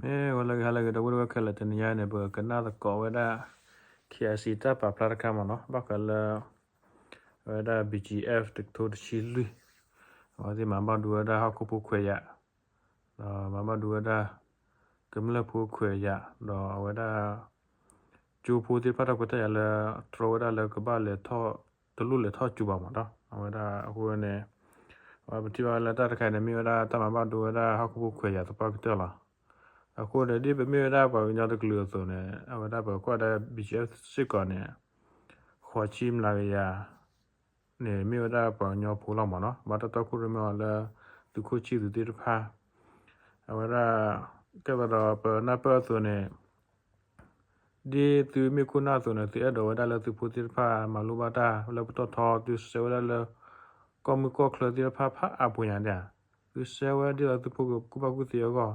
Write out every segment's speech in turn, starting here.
မ့ၢ်ဝဲလၢဂ့ၤ ဟါလၢဂ့ၤ ဒီပုၢ်ဝဲၢ်ခဲလၢာ်, တနံၤညါန့ၣ် ပကနၣ်သကိးဝဲဒၣ် K I C တၢ်ပာ်ဖျါတခါမ့ၢ်နီၤ, ဘၣ်ဃးလၢ အဝဲဒၣ် B G F တကထိတဆံလွံၢ်, အဝဲသ့ၣ်မၤဘၣ်ဒိဝဲဒၣ်ဟီၣ်ခိၣ်ဖိခွဲးယာ်, ဒီးမၤဘၣ်ဒိဝဲဒၣ် ကမျၢၢ်ဖိခွဲးယာ်, ဒီးအဝဲဒၣ် ကၠိဖိသ့ၣ်တဖၣ်တၢ်ခွဲးတၢ်ယာ်လၢ တြီဝဲဒၣ်လၢကဘၣ်လဲၤထီၣ် တလိၣ်လဲၤထီၣ်ကၠိဘၣ်မ့ၢ်နီၤ, အဝဲဒၣ်အဃိန့ၣ် အဝဲပထံၣ်ဘၣ်ဝဲလၢတၢ်တခါအံၤန့ၣ် မ့ၢ်ဝဲဒၣ်တၢ်မၤဘၣ်ဒိဝဲဒၣ်ဟီၣ်ခိၣ်ဖိခွဲးယာ်သပှၢ်ကတၢၢ်လီၤ. အဃိန့ၣ် ဒ်ပမ့ၢ်ဝဲဒၣ်ပှၤကညီတကလုာ်အသိးန့ၣ် အဝဲဒၣ်ပကွၢ်ဒၣ် B G F စ့ၢ်ကီးန့ၣ် ဃိးဆံမျးကယၤ န့ၣ်မ့ၢ်ဝဲဒၣ်ပှၤကညီဖိလီၤမ့ၢ်နီၤ, ဘၣ်တၢ်တီခိၣ်ရိၣ်မဲအီၤလၢ သုးခိၣ်ဆံၣ်သူးသ့ၣ်တဖၣ်, အဝဲဒၣ် ကဲသိးဒီးပနၢ်ပၢၢ်အသိးန့ၣ် ဒ်သုမ့ၢ်ခိၣ်နၢ်အသိးန့ၣ် သုအဲၣ်ဒိးဝဲဒၣ်လၢသုဖိသ့ၣ်တဖၣ်မၤလိဘၣ်တၢ်လၢပတီၢ်ထီ, သုဆှၢဝဲဒၣ်လၢ ကီၢ်မုၢ်ကီၢ်ချၢသ့ၣ်တဖၣ်ဖးအါပူၤညါဒၣ်, သုဆှၢဝဲဒ်သိးသုဖိကကူၣ်ဘၣ်ကူၣ်သ့အဂီၢ်,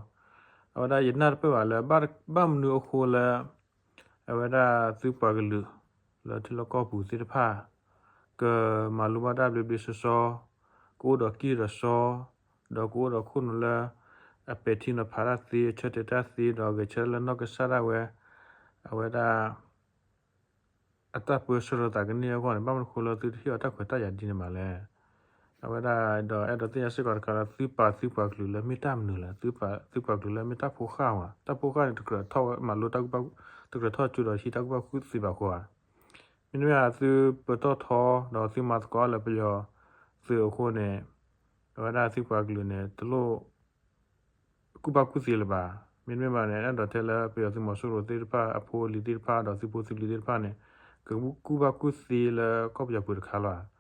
အဝဲဒၣ်ယနၢ်တပၢၢ်ဘၣ်လၢ ဘၣ်မနုၤအဃိလၢ အဝဲဒၣ်သုပှၤကလုာ် လၢထံလီၢ်ကီၢ်ပူၤသ့ၣ်တဖၣ် ကမၤလိဘၣ်တၢ်ဘျ့ဘျ့ဆှီဆှီ, ကအိၣ်ဒီးကံၢ်ဒီးစီ, ဒီးကအိၣ်ဒီးခိၣ်နူာ်လၢ အပဲာ်ထံနီၤဖးတၢ်သ့, အဆၢတဲာ်တၢ်သ့, ဒီးဂဲၤဆၢထၢၣ်လၢနီၢ်ကစၢ်ဒၣ်ဝဲ အဝဲဒၣ် အတၢ်ပၢဆှၢလီၤသးကန့ၢ်အဂီၢ်န့ၣ် ဘၣ်မနုၤအဃိလၢသုတဟ့ၣ်အီၤတၢ်ခွဲးတၢ်ယာ်ဒ်န့ၣ်မးလဲၣ်. အဝဲဒၣ်ဒီးအဲၣ်ဒိးသ့ၣ်ညါစ့ၢ်ကီးတခါလၢ သုပာ်သုပှၤကလုာ်လၢမ့ၢ်တၢ်မနုၤလဲၣ်, သုပာ်သုပှၤကလုာ်လၢမ့ၢ်တၢ်ဖိဃၢ်ဝဲ, တၢ်ဖိဃၢ်န့ၣ် တကြၢးထီၣ်ဝဲမၤလိတၢ်ကူၣ်ဘၣ်, တကြၢးထီၣ်ကၠိဒီးဟံးတၢ်ကူၣ်ဘၣ်ကူၣ်သ့ဘၣ်ဃိဧါ. မ့တမ့ၢ်သုပတီၢ်ထီ ဒီးသုမၤသကိးလၢပယီၤသုးအဃိန့ၣ် အဝဲဒၣ်သုပှၤကလုာ်န့ၣ် တလိၣ် ကူၣ်ဘၣ်ကူၣ်သ့လၢၤဘၣ်. မ့တမ့ၢ်ဘၣ်န့ၣ် အဲၣ်ဒိးထဲလၢပယီၤသုးမီၤစိရိၤသ့ၣ်တဖၣ် အဖိအလံၤသ့ၣ်တဖၣ် ဒီးသုဖိသုလံၤသ့ၣ်တဖၣ်န့ၣ် ကကူၣ်ဘၣ်ကူၣ်သ့လၢကီၢ်ပယီၤပူၤတခါလီၤ.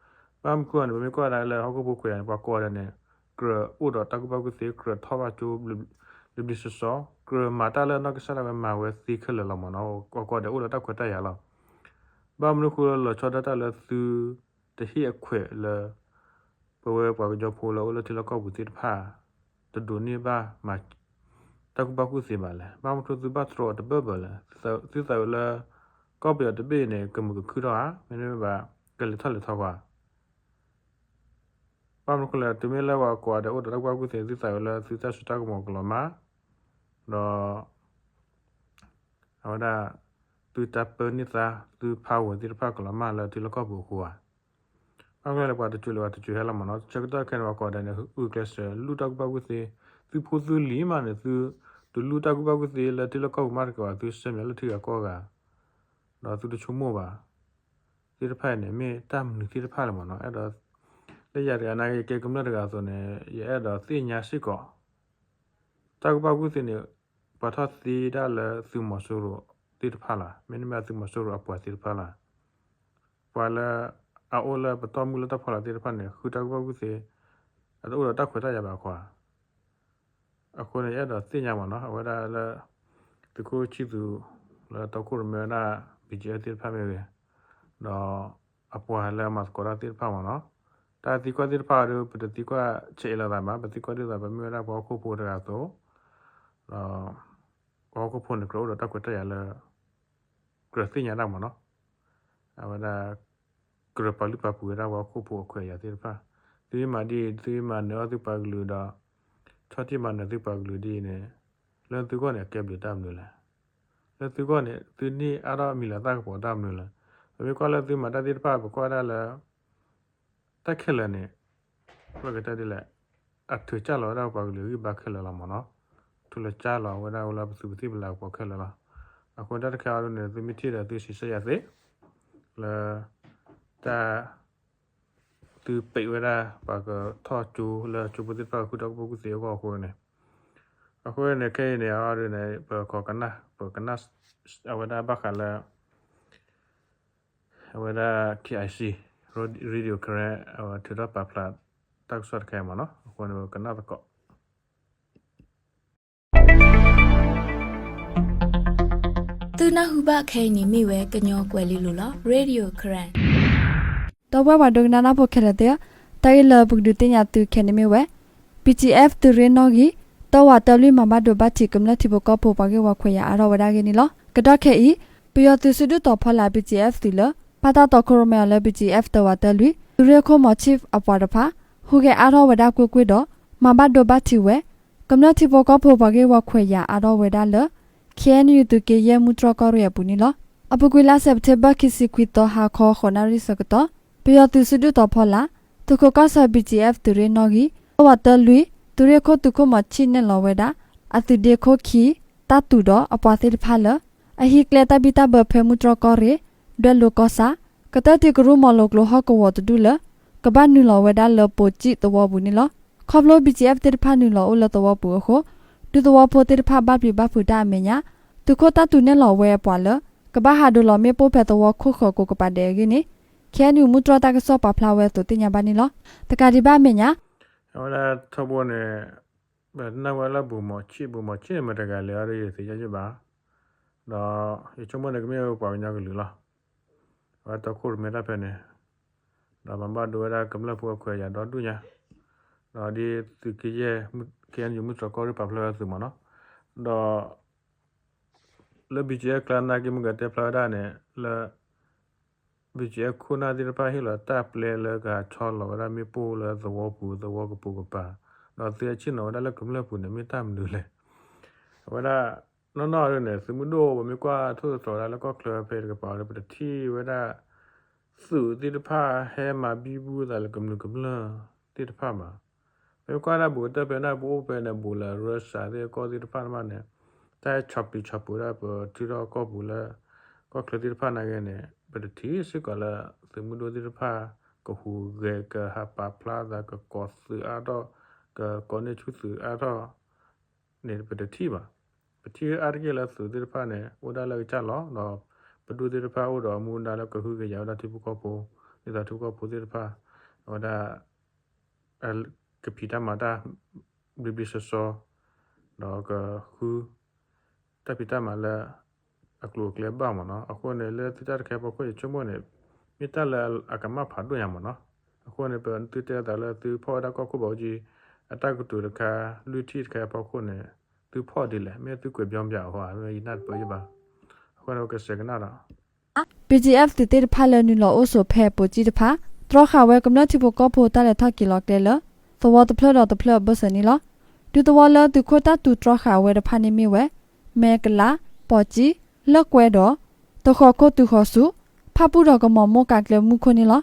ဘၣ်မနုၤအဃိန့ၣ် ပမ့ၢ်ကွၢ်ဒၣ်လၢဟီၣ်ခိၣ်ဖိခွဲးယာ်န့ၣ် ပှၤကိးဂၤဒဲးန့ၣ် ကြၢးအိၣ်ဒီးတၢ်ကူၣ်ဘၣ်ကူၣ်သ့ ကြၢးထီၣ်ဘၣ်ကၠိ ဘျ့ဘျ့ဆှီဆှီ, ကြၢးမၤတၢ်လၢနီၢ်ကစၢ်ဒၣ်ဝဲမၤဝဲသ့ခဲလၢာ်လီၤမ့ၢ်နီၤ, ပှၤကိးဂၤဒဲးအိၣ်ဒီးတၢ်ခွဲးတၢ်ယာ်လီၤ. ဘၣ်မနုၤအဃိလၢလီၤဆီဒၣ်တၢ်လၢသုတဟ့ၣ်အခွဲးလၢ ပဝဲပှၤကညီဖိလၢအိၣ်လၢထံလီၢ်ကီၢ်ပူၤသ့ၣ်တဖၣ် တဒိးန့ၢ်ဘၣ်မၤ တၢ်ကူၣ်ဘၣ်ကူၣ်သ့ဘၣ်လဲၣ်. ဘၣ်မနုၤအဃိသုဘၣ်တြီအီၤတဘၢၣ်ဘၢၣ်လဲၣ်. သုသးဝဲလၢ ကီၢ်ပယီၤတဘ့ၣ်အံၤန့ၣ် ကမုာ်ကခုၣ်ထီၣ်ဧါ, မ့တမ့ၢ်ဘၣ် ကလဲၤထီၣ်လဲၤထီကွၢ် ဘၣ်မနုၤအဃိလဲၣ်, တုၤမ့ၢ်လၢပှၤကိးဂၤဒဲးအိၣ်ဒီးတၢ်ကူၣ်ဘၣ်ကူၣ်သ့ သုသးဝဲလၢသုတၢ်စိတၢ်ကမီၤကလီၤမၢ်, ဒီး အဝဲဒၣ် သုတၢ်ပၢန့ၢ်သါ သု power သ့ၣ်တဖၣ်ကလီၤမၢ်လၢထံလီၢ်ကီၢ်ပူၤအဃိဧါ. ဘၣ်မနုၤလဲၣ် ပှၤတစိၤလၢၤဘၣ်တစိၤဟဲလီၤမ့ၢ်နီၤ, ဆၢကတီၢ်ခဲအံၤန့ၣ် ပှၤကိးဂၤဒဲးန့ၣ် ဂုာ်ကျဲးစၢးလူၢ်တၢ်ကူၣ်ဘၣ်ကူၣ်သ့, သုဖိသုလံၤမးန့ၣ် သုတလူၢ်တၢ်ကူၣ်ဘၣ်ကူၣ်သ့လၢထံလီၢ်ကီၢ်ပူၤမးတက့ၢ်ဘၣ်, သုဆှၢမၤလၢထံဂၤကီၢ်ဂၤ ဒီးသုတဆိကမိၣ်ဘၣ် သ့ၣ်တဖၣ်အံၤန့ၣ် မ့ၢ်တၢ်မနုၤသ့ၣ်တဖၣ်လဲၣ်မ့ၢ်နီၤ. အဲၣ်ဒိး လၢယၤတဂၤနာ်က့ ယကဲကမျၢၢ်တဂၤအသိးန့ၣ် ယအဲၣ်ဒိးသ့ၣ်ညါစ့ၢ်ကီး တၢ်ကူၣ်ဘၣ်ကူၣ်သ့န့ၣ် ပှၤထီၣ်သ့ဒၣ်လၢသုးမီၤစိရိၤသ့ၣ်တဖၣ်လီၤ, မ့တမ့ၢ်သုးမီၤစိရိၤအပှၤသ့ၣ်တဖၣ်လီၤ. ပှၤလၢအအိၣ်လၢပတီၢ်မုၢ်လၢတၢ်ဖီလာ်သ့ၣ်တဖၣ်န့ၣ် ဃုတၢ်ကူၣ်ဘၣ်ကူၣ်သ့ အတအိၣ်ဒီးတၢ်ခွဲးတၢ်ယာ်ဘၣ်အဃိ အဃိန့ၣ် ယအဲၣ်ဒိးသ့ၣ်ညါမ့ၢ်နီၤ, အဝဲဒၣ်လၢ သုးခိၣ်ဆံၣ်သူး လၢတီခိၣ်ရိၣ်မဲဝဲဒၣ် B G F သ့ၣ်တဖၣ်မ့ၢ်ဂ့ၤ, ဒီးအပှၤလၢအမၤသကိးတၢ်သ့ၣ်တဖၣ်မ့ၢ်နီၤ, တၢ်သံကွၢ်သ့ၣ်တဖၣ်ဒီး ပတသံကွၢ်ဆဲးအံၤလိာ်သးဘၣ်, ပသံကွၢ်ဒ်သိးပမ့ၢ်ဝဲဒၣ်ပှၤဟီၣ်ခိၣ်ဖိတဂၤအသိး, ဒီး ပှၤဟီၣ်ခိၣ်ဖိန့ၣ် ကြၢးအိၣ်ဒီးတၢ်ခွဲးတၢ်ယာ်လၢ ကြၢးသ့ၣ်ညါတၢ်မ့ၢ်နီၤ, အဝဲဒၣ် ကြၢးပာ်လုၢ်ပာ်ပှ့ၤဝဲဒၣ်ပှၤဟီၣ်ခိၣ်ဖိအခွဲးအယာ်သ့ၣ်တဖၣ်, သုမၤဒ်အံၤ သုမၤနၢၤအီၣ်သုပှၤကလုာ်ဒီး ဆီၣ်တံၢ်မၤနၢၤသုပှၤကလုာ်ဒ်အံၤန့ၣ် လၢသုဂီၢ်န့ၣ် အကဲဘျုးတၢ်မနုၤလဲၣ်. လၢသုဂီၢ်န့ၣ် သုန့ၢ်အါထီၣ်မံၤလၤသၣ်ကပီၤတၢ်မနုၤလဲၣ်. ပမ့ၢ်ကွၢ်လၢသုမၤတၢ်သ့ၣ်တဖၣ် ပကွၢ်ဒၣ်လၢ တၢ်ခဲလၢာ်န့ၣ် ပကတဲဒ်လဲၣ်, အထုးကၢ်လီၤဝဲဒၣ်ပှၤကလုာ်ဂံၢ်ဘါခဲလၢာ်လီၤမ့ၢ်နီၤ, ထုးလီၤကၢ်လီၤဝဲဒၣ်ဝဲလၢပသုးပသံၣ်ပလၤကပီၤခဲလၢာ်လီၤ. အဃိတၢ်တခါအံၤဒ်န့ၣ် သုမ့ၢ်ထံၣ်ဒီးသုစံးဆၢယၤသ့ လၢ တၢ် သုပံးဝဲဒၣ် ပှၤကထီၣ်ကၠိလၢကၠိဖိသ့ၣ်တဖၣ်ဃုတၢ်ကူၣ်ဘၣ်ကူၣ်သ့အဂီၢ်အဃိန့ၣ်, အဃိန့ၣ် ခဲအံၤန့ၣ် အဒ်န့ၣ် ပကနၣ် ပကနၣ် အဝဲဒၣ်ဘၣ်ဃးလၢ အဝဲဒၣ် K I C Radio Karen အဝဲထုးထီၣ်ပာ်ဖျါတၢ်ကစီၣ်တခါအံၤမ့ၢ်နီၤ, အဃိန့ၣ် ပကနၣ်သကိး သုနၢ်ဟူဘၣ်ခဲအံၤန့ၣ်မ့ၢ်ဝဲကညီကွဲၤလ့လိၤလီၤ Radio Karen. ဒီပုၢ်ဝဲၢ်ပှၤဒိကနၣ်တၢ်ဖိခဲလၢာ်သ့ၣ်ဧၢ, တၢ်ဂ့ၢ်လၢပကဒုးသ့ၣ်ညါသုခဲန့ၣ်မ့ၢ်ဝဲ B G F သုးရ့ၣ်နီၣ်ဂံၢ် တၢဝးတၢလွံၢ်မၤဘၣ်ဒိဘၣ်ထံးကမျၢၢ်ထံဖိကီၢ်ဖိပှၤဂ့ၢ်ဝီခွဲးယာ်အါထီၣ်ဝဲဒၣ်အဂ့ၢ်န့ၣ်လီၤ. ကတီၢ်ခဲအံၤ ပယီၤသုးစုဒုၣ်တီၤဖီလာ် B G F သုးလၢ ဘၣ်တၢ်တီခိၣ်ရိၣ်မဲအီၤလၢ B G F တၢဝးတၢလွံၢ် သုးရ့ၣ်ခိၣ်မီၤ Chief အပှၤတဖၣ် ဟူးဂဲၤအါထီၣ်ဝဲဒၣ်ကွ့ၢ်ကွ့ၢ်ဒီး မၤဘၣ်ဒိဘၣ်ထံးဝဲ ကမျၢၢ်ထံဖိကီၢ်ဖိပှၤဂ့ၢ်ဝီခွဲးယာ်အါထီၣ်ဝဲဒၣ်လၢ ခ့ၣ်အဲၣ်ယူၣ် သုးက့ယဲၢ် မုၢ်တြီၢ်ကီၢ်ရ့ၣ်အပူၤန့ၣ်လီၤ. အပူၤကွံာ်လါစဲးပထ့ဘၢၣ် ခံဆံခွံသီ ဟါခီ ဃိးနၣ်ရံၣ်ဆၢကတီၢ် ပယီၤသုးစုဒုၣ်တီၤဖီလာ် သုးခိးကီၢ်ဆၢ ဘံၣ်ကၠံၣ်အဲၣ် သုးရ့ၣ်နီၣ်ဂံၢ် အဝးတၢလွံၢ် သုးရ့ၣ်ခိၣ်သုးခိၣ်မီၤဆံၣ်နဲၣ်လီၤဝဲဒၣ် အသုးဒ့ခိၣ်ခံ တၢ်တူာ်ဒီးအပှၤသ့ၣ်တဖၣ်လၢ အဟံးကျဲတၢ်ဘံၣ်တၢ်ဘၢဖဲမုၢ်တြီၢ်ကီၢ်ရ့ၣ် ဒွဲၣ်လိၤကီၢ်ဆၣ် ကတၢၢ်တံၤကရူၢ်မီၤလိၤကျိဟီၣ်ကဝီၤတဒူၣ်လၢ ကဘၣ်နုာ်လီၤဝဲဒၣ်လၢပိာ်ကၠံၣ်သဝီပူၤန့ၣ်လီၤ. ခီဖျိ ဘံၣ်ကၠံၣ်အဲၣ် သ့ၣ်တဖၣ်နုာ်လီၤအိၣ်လၢသဝီပူၤအဃိ ဒူသဝီဖိသ့ၣ်တဖၣ်ဘၣ်ပျံၤဘၣ်ဖုးတၢ်အမဲာ်ညါ သုးခိၣ်တၢ်တူာ်နဲၣ်လီၤဝဲအပှၤလၢ ကဘၣ်ဟးဒိးလီၤမ့ၣ်ပိၢ်ဖဲသဝီခိၣ်ဃၢၤကိးကပၤဒဲးအဂ့ၢ်န့ၣ် ခ့ၣ်အဲၣ်ယူၣ် မုၢ်တြီၢ်တၢ်ကစီၣ်ပာ်ဖျါဝဲအသိးသ့ၣ်ညါဘၣ်န့ၣ်လီၤ. တကးဒံးဘၣ်အမဲာ်ညါ အဝဲဒၣ်ထီဘိန့ၣ် ပနၢ်ဝဲလၢဘူးမီၤဆံၣ် ဘူးမီၤဆံၣ်န့ၣ် မတၤတဂၤလဲၣ်အီၤဒီးယတသ့ၣ်ညါယဘၣ်, ဒီးယဆိကမိၣ်န့ၣ် ကမ့ၢ်ပှၤကညီကလုာ်လီၤ. အဝဲတီခိၣ်ရိၣ်မဲတၢ်ဖဲန့ၣ် ဒီးမၤဘၣ်ဒိဝဲဒၣ်ကမျၢၢ်ဖိအခွဲးယာ်ဒီဒူၣ်ညါ, ဒီးဒ်သုးက့ယဲၢ် ခ့ၣ်အဲၣ်ယူၣ် မုၢ်တြီၢ်ကီၢ်ရ့ၣ်ပာ်ဖျါဝဲအသိးမ့ၢ်နီၤ, ဒီး လၢ ဘံၣ်ကၠံၣ်အဲၣ် ကျါနာ်က့ မုၢ်ဂၤတဲဖျါဝဲဒၣ်န့ၣ် လၢ ဘံၣ်ကၠံၣ်အဲၣ် ခိၣ်နၢ်သ့ၣ်တဖၣ် ဟ့ၣ်လီၤတၢ်ပျဲလၢကဟးဆီလီၤဝဲဒၣ်မ့ၣ်ပိၢ်လၢသဝီပူၤ သဝီကပိာ်ကပၤ, ဒီးသုဟဲဆ့ၣ်နီၤဝဲဒၣ်လၢကမျၢၢ်ပူၤန့ၣ် မ့ၢ်တၢ်မနုၤလဲၣ်. အဝဲဒၣ် နီၢ်နီၢ်ဒ်န့ၣ် သုးမုၢ်ဒိၣ်ပမ့ၢ်ကွၢ်ထိၣ်သတြီၤဝဲဒၣ်လၢကီၢ်ချၢဖဲတကပၤဒီး ပတထံၣ်ဝဲဒၣ် သုးသ့ၣ်တဖၣ်ဟဲမၤဘံဘူသးလၢကမျၢၢ်ကမျၢၢ်သ့ၣ်တဖၣ်ဘၣ်. ပမ့ၢ်ကွၢ်ဒၣ်ဘူးကတၢၢ်ဖဲန့ၣ် ပအိၣ်ဖဲန့ၣ် ဘူးလၢ Russia သ့ၣ်အကီၢ်သ့ၣ်တဖၣ်မးန့ၣ် တၢ်ဟဲဆီၣ်ပျံၤဆီၣ်ပူၤဒၣ်ပထံထီၣ်ကီၢ်ပူၤလၢ ကီၢ်ချၢသ့ၣ်တဖၣ်နာ်က့န့ၣ် ပတထံၣ်စ့ၢ်ကီးလၢ သုးမုၢ်ဒိၣ်သ့ၣ်တဖၣ် ကဟူးဂဲၤ ကဟးပာ်ဖျါသး ကကိးသုးအါထီၣ် ကကိးန့ၢ်ဆူၣ်သုးအါထီၣ် န့ၣ် ပတထံၣ်ဘၣ်. ပထံၣ်အါတက့ၢ်လၢသုးသ့ၣ်တဖၣ်န့ၣ် အိၣ်ဒၣ်လၢကစၢ်လီၤ. ဒီးပဒိၣ်သ့ၣ်တဖၣ်အိၣ်ဒီးမူဒါလၢကဟုကယာ်ဝဲဒၣ်ထံဖိကီၢ်ဖိ, ဒ်သိးထံဖိကီၢ်ဖိသ့ၣ်တဖၣ် အဝဲဒၣ် ကဖံးတၢ်မၤတၢ် ဘျ့ဘျ့ဆှီဆှီ ဒီးကဃု တၢ်ဖံးတၢ်မၤလၢ အကျိၤအကျဲဘၣ်မ့ၢ်နီၤ. အဃိန့ၣ် လၢသုတၢ်တခါအဖီခိၣ် ယဆိကမိၣ်န့ၣ် မ့ၢ်တၢ်လၢအကမၣ်ဖးဒိၣ်ညါမ့ၢ်နီၤ. အဃိန့ၣ် ပသုတဲသးလၢသုဖီၣ်ဝဲဒၣ်ကီၢ်ခိၣ်ဘးအူကၠံ အတၢ်ကတိၤတခါ လွံၢ်ထံၣ်တခါအဖီခိၣ်န့ၣ် သုဖီၣ်ဒ်လဲၣ်, မ့ၢ်သုကွဲးပၠီပၠီအီၤဧါ, မ့ၢ်ယနၢ်တပၢၢ်ယဘၣ်. အဃိန့ၣ် ပကစဲးကနၣ်ဒီး BGF သုးသ့ၣ်တဖၣ်လၢနုာ်လီၤအိၣ်ဆိးဖဲပိာ်ကၠံၣ်တဖၣ် တြီဃာ်ဝဲကမျၢၢ်ထံဖိကီၢ်ဖိတၢ်လဲၤထီၣ်က့ၤလီၤကျဲလၢ သဝီတဖျၢၣ်ဒီးတဖျၢၣ်အဘၢၣ်စၢၤန့ၣ်လီၤ. ဒူသဝီလၢသုးခိၣ်တၢ်တူာ်တြီဃာ်ဝဲတဖၣ်န့ၣ်မ့ၢ်ဝဲ မဲကလး, ပီၣ်ကၠံၣ်, လၢၢ်ကွဲဒီး တဃီၤခိၣ်တုၤဃီၤဆူ ဖၣ်ပူၣ်ဒီးကမီၤမိၢ်ကးကျဲမူခိၣ်န့ၣ်လီၤ.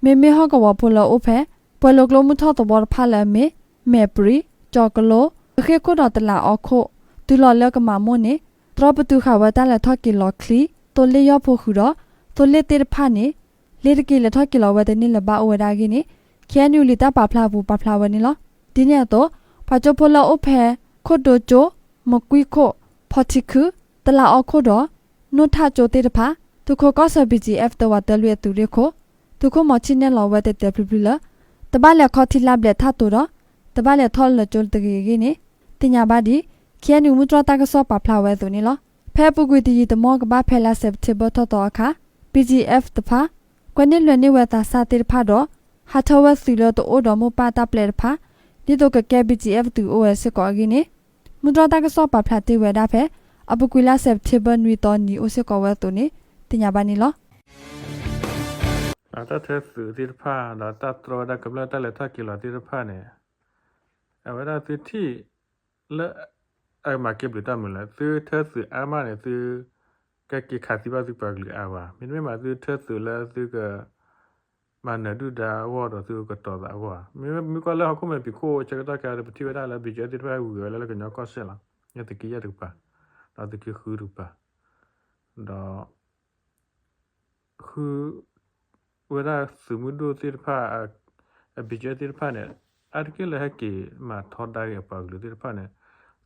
မ့မ့ၢ်ဟီၣ်ကဝီၤဖိလၢအအိၣ်ဖဲ ပှဲၤလိာ်ကျိမုၢ်ထီၣ်သဝီတဖၣ်လၢအမ့ၢ် မဲၢ်ပြံၤ, ကၠီၤကလိ, ကဃ့ၢ်ခိၣ်ဒီးတလးအီခိၣ် တုၤလီၤလၢကမၤမိၢ်န့ၣ် တြီပတုာ်ဃာ်ဝဲတၢ်လဲၤထီၣ်က့ၤလီၤချံ သိလ့ၣ်ယီၢ်ဖိဃုာ်ဒီး သိလ့ၣ်သ့ၣ်တဖၣ်န့ၣ် လ့ၤတက့ၤလဲၤထီၣ်က့ၤလီၤဝဲတန့ၢ်လၢၤဘၣ်အိၣ်ဝဲဒၣ်အဂ့ၢ်န့ၣ် ခ့ၣ်အဲၣ်ယူၣ် လံာ်တၢ်ပာ်ဖျါအပူၤပာ်ဖျါဝဲန့ၣ်လီၤ. ဒ်န့ၣ်အသိး ပှၤကၠိဖိလၢအအိၣ်ဖဲ ခိၣ်ဒိကၠိ, မကွံခိၣ်, ဖီထံခု, တလးအီခိၣ်ဒီး နိၣ်ထၣ်ကၠိသ့ၣ်တဖၣ် သုးခိးကီၢ်ဆၢ BGF သၢဝးတၢလွံၢ်အသုးရ့ၣ်ခိၣ် သုးခိၣ်မီၤဆံၣ်နဲၣ်လီၤဝဲတဲာ်တဲာ်ဖျုးဖျုးလၢ တဘၣ်လဲၤခီထံလၢဘျဲးထးတိၤဒီး တဘၣ်လဲၤထီၣ်လၢကၠိတဂ့ၤအဂ့ၢ်န့ၣ် သ့ၣ်ညါဘၣ်ဒ် ခ့ၣ်အဲၣ်ယူၣ် မုၢ်တြီၢ်တၢ်ကစီၣ်ပာ်ဖျါဝဲအသိးန့ၣ်လီၤ. ဖဲအပူၤကွံာ်တယံာ်တမီၢ်ကဘၣ်ဖဲလါစဲးပထ့ဘၢၣ်ထီၣ်သီအခါ BGF တဖၣ် ကွဲးန့ၢ်လွဲၤန့ၢ်ဝဲသးစၢ်သ့ၣ်တဖၣ်ဒီး ဟးထၢဝဲသုးလၢတအိၣ်ဒီးမိၢ်ပၢ်တၢ်ပျဲတဖၣ် ဒ်သိးကကဲ BGF သုးအိၣ်ဝဲစ့ၢ်ကီးအဂ့ၢ်န့ၣ် မုၢ်တြီၢ်တၢ်ကစီၣ်ပာ်ဖျါတ့ၢ်ဝဲဒၣ်ဖဲ အပူၤကွံာ်လါစဲးပထ့ဘၢၣ်နွံသီနံၤအိၣ်စ့ၢ်ကီးဝဲအသိးန့ၣ် သ့ၣ်ညါဘၣ်န့ၣ်လီၤ. တၢ်ထၢသုးသ့ၣ်တဖၣ် ဒီးတၢ်တြီဝဲဒၣ်ကမျၢၢ်တၢ်လဲၤထီၣ်က့ၤလီၤသ့ၣ်တဖၣ်န့ၣ် အဝဲဒၣ်သုထံၣ်လၢ အမၤကဲဘျုးတၢ်မနုၤလဲၣ်, သုထၢသုးအါမးန့ၣ် သုကက့ၤခးသံဘၣ်သုပှၤကလုာ်အါဘၣ်. မ့တမ့ၢ်ဘၣ်သုထၢသုးလၢသုက မၤနၢၤဒုၣ်ဒါအဂီၢ်ဒီးသုကတီၤသးအဂီၢ်ဧါ. မ့မ့ၢ်ကွၢ်လၢဟီၣ်ခိၣ်မဲာ်ဖံးခိၣ်ဆၢကတီၢ်ခဲအံၤဒီး ပထံၣ်ဝဲဒၣ်လၢ BGF သ့ၣ်တဖၣ်ဂုၤဝဲလၢလၢကညီကီၢ်စဲၣ်လီၤ. မ့ၢ်သုးက့ယဲၢ်တကပၤ, ဒီးသုးက့ဃုတကပၤ, ဒီး ဃု ဝဲဒၣ်သုးမုၢ်ဒိၣ်သ့ၣ်တဖၣ် အ BGF သ့ၣ်တဖၣ်န့ၣ် အါတက့ၢ်လၢဟဲက့ၤမၤထီဒါက့ၤအပှၤကလုာ်သ့ၣ်တဖၣ်န့ၣ်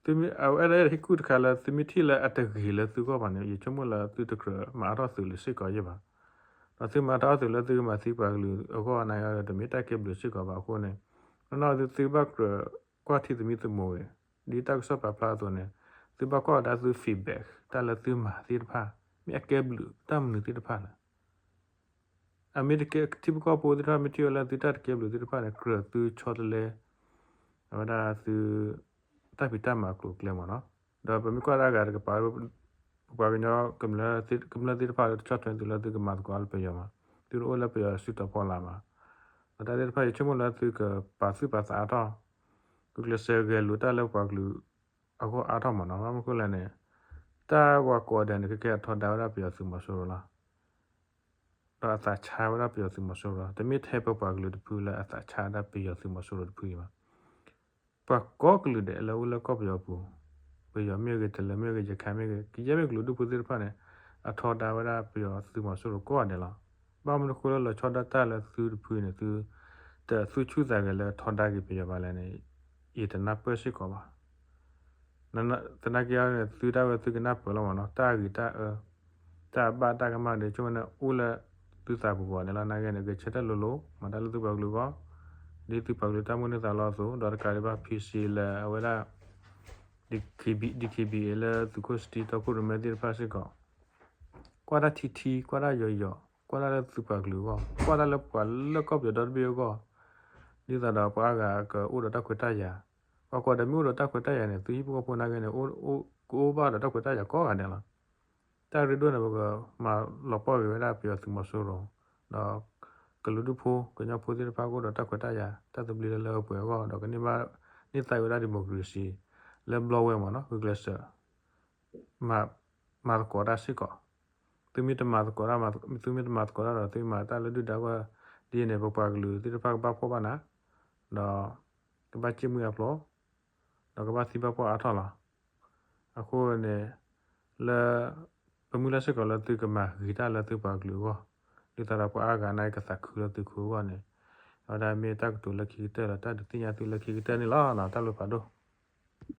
သုမ့ၢ် အဝဲအဲၣ်ဒိးဟ့ၣ်ကူၣ်တခါလၢသုမ့ၢ်ထံၣ်လၢအတဂ့ၤလၢသုဂီၢ်ဘၣ်န့ၣ် ယဆိကမိၣ်လၢသုတကြၢးမၤအါထီၣ်သုးလၢၤစ့ၢ်ကီးယဲၢ်ဘၣ်. ဒီးသုမၤထီၣ်သုးလၢသုကမၤသံပှၤကလုာ်အဂီၢ်န့ၣ်ဒီး တမ့ၢ်တၢ်ကဲဘျုးစ့ၢ်ကီးဘၣ်အဃိန့ၣ် နီၢ်နီၢ်သုဘၣ်ကြၢးကွၢ်ထံသုးမံသမိးဂ့ၤ ဒ်တၢ်ကစီၣ်ပာ်ဖျါအသိးန့ၣ် သုဘၣ်ကွၢ်ဝဲဒၣ်သု feedback တၢ်လၢသုမၤသ့ၣ်တဖၣ် မ့ၢ်အကဲဘျုးတၢ်မနုၤသ့ၣ်တဖၣ်လဲၣ်. အမ့ၢ်တကဲ ထံဖိကီၢ်ဖိသ့ၣ်တဖၣ် မ့ၢ်ထံၣ်ဝဲလၢသုတၢ်တကဲဘျုးသ့ၣ်တဖၣ်န့ၣ် ကြၢးသုဆီတလဲ အဝဲဒၣ်သု တၢ်ဖံးတၢ်မၤအကျိၤအကျဲမ့ၢ်နီၤ. ဒီးပမ့ၢ်ကွၢ်ဒၣ်ဂၤတကပၤ ပပှၤကညီ ကမျၢၢ်သ့ၣ်တဖၣ်လၢတဆီၣ်ထွဲသုလၢသုကမၤသကိးလၢပယီၤမး, သုတအိၣ်လၢပယီၤစုတီၤဖီလာ်မး, ဒီးတၢ်သ့ၣ်တဖၣ် ယဆိကမိၣ်လၢသုကပာ်သူၣ်ပာ်သးအါထီၣ် ဂုာ်ကျဲးစၢးဂဲၤလိာ်တၢ်လၢပှၤကလုာ်အဂီၢ်အါထီၣ်မးနီၤ. ဘၣ်မနုၤဃိလဲၣ်န့ၣ် တၢ်ဝၤကိးဂၤဒဲးန့ၣ် ကကဲအထီဒါဝဲဒၣ်ပယီၤသုးမီၤစိရိၤလီၤ. ဒီးအသးဆါဝဲဒၣ်ပယီၤသုးမီၤစိရိၤ, တမ့ၢ်ထဲပပှၤကလုာ်တဖုလၢအသးဆါဒၣ်ပယီၤသုးမီၤစိရိၤတဖုအံၤဘၣ်. ပှၤကိးကလုာ်ဒဲးလၢအိၣ်လၢကီၢ်ပယီၤပူၤ, ပယီၤမ့ၢ်ဂ့ၤ, တလၢၤမ့ၢ်ဂ့ၤ, ရခါမ့ၢ်ဂ့ၤ, ကယဲၢ်မ့ၢ်ကလုာ်ဒူၣ်ဖိသ့ၣ်တဖၣ်န့ၣ် အထီဒါဝဲဒၣ်ပယီၤသုးမီၤစိရိၤကိးဂၤဒဲးလီၤ. ဘၣ်မနုၤဃိလၢလီၤဆီဒၣ်တၢ်လၢသုတဖုန့ၣ် သုတသူၣ်ဆူၣ်သးဂဲၤလၢထီဒါက့ၤပယီၤဘၣ်လဲၣ်န့ၣ် ယတနၢ်ပၢၢ်စ့ၢ်ကီးဘၣ်. သနာ်က့န့ၣ် သုဒၣ်ဝဲသုကနၢ်ပၢၢ်လီၤမးနီၤ, တၢ်ဂ့ၤတၢ်အၢ တၢ်ဘၣ်တၢ်ကမၣ်ဒီး ဆိကမိၣ်န့ၣ်အိၣ်လၢသုသးပူၤပူၤန့ၣ်လီၤ. နာ်က့န့ၣ် ဂဲၤဆၢထၢၣ်လိၤလိၤ မၤတၢ်လၢသုပှၤကလုာ်အဂီၢ်, ဒ်သုပှၤကလုာ်တၢ်မိၣ်န့ၢ်သးလီအသိး, ဒီးတကးဒံးဘၣ် P C လၢအဝဲဒၣ် D K B A လၢသုးခိၣ်စတံထီခိၣ်ရိၣ်မဲသ့ၣ်တဖၣ်စ့ၢ်ကီး ကွၢ်တၢ်ထံထံ, ကွၢ်တၢ်ယိာ်ယိာ်, ကွၢ်တၢ်လၢသုပှၤကလုာ်အဂီၢ်, ကွၢ်တၢ်လၢပှၤလၢကီၢ်ပယီၤဒီတဘ့ၣ်အဂီၢ်, ဒ်သိးဒီးပှၤအါဂၤကအိၣ်ဒီးတၢ်ခွဲးတၢ်ယာ်, ပှၤကိးဂၤဒဲးမ့ၢ်အိၣ်ဒီးတၢ်ခွဲးတၢ်ယာ်န့ၣ် သုဟံၣ်ဖိဃီဖိနာ်က့န့ၣ် ကအိၣ်ဘၣ်ဒီးတၢ်ခွဲးတၢ်ယာ်ကိးဂၤဒဲးလီၤ. တၢ်ရ့ဒိၣ်န့ၣ် ပကမၤလီၤပှီၢ်က့ၤဝဲဒၣ်ပယီၤသုးမီၤစိရိၤ, ဒီးကလုာ်ဒူၣ်ဖိ ကညီဖိသ့ၣ်တဖၣ်ကအိၣ်ဒီးတၢ်ခွဲးတၢ်ယာ် တၢ်သဘျ့လၢလၢပှဲၤပှဲၤအဂီၢ် ဒီးကန့ၢ်ဘၣ် န့ၢ်သါဝဲဒၣ် democracy လၢဘျီဝဲမးနီၤ, ဂုာ်ကျဲးစၢး မၤသကိးတၢ်စ့ၢ်ကီး. သုမ့ၢ်တမၤသကိးတၢ်, သုမ့ၢ်တမၤသကိးတၢ်ဒီး သုမၤတၢ်လၢဒုၣ်ဒါအဂီၢ် ဒ်အံၤန့ၣ် ပပှၤကလုာ်သ့ၣ်တဖၣ်ကဘၣ်ဖှီၣ်ဘၣ်နး, ဒီးကဘၣ်စ့ၣ်မုၢ်အဖျိ, ဒီးကဘၣ်သံဘၣ်ပှၢ်အါထီၣ်လီၤ. အဃိန့ၣ် လၢ ပမုၢ်လၢ်စ့ၢ်ကီးလၢသုကမၤဂ့ၤတၢ်လၢသုပှၤကလုာ်အဂီၢ်, ဒ်သိးဒီးပှၤအါဂၤနာ်က့ကသးခုလၢသုခိၣ်အဂီၢ်န့ၣ်, အဝဲဒၣ်မ့ၢ်တၢ်ကတိၤလၢခံကတၢၢ်လီၤ, တၢ်ဒုးသ့ၣ်ညါသုလၢခံကတၢၢ်န့ၣ်လီၤ. တၢ်လိၣ်ဖးဒိၣ်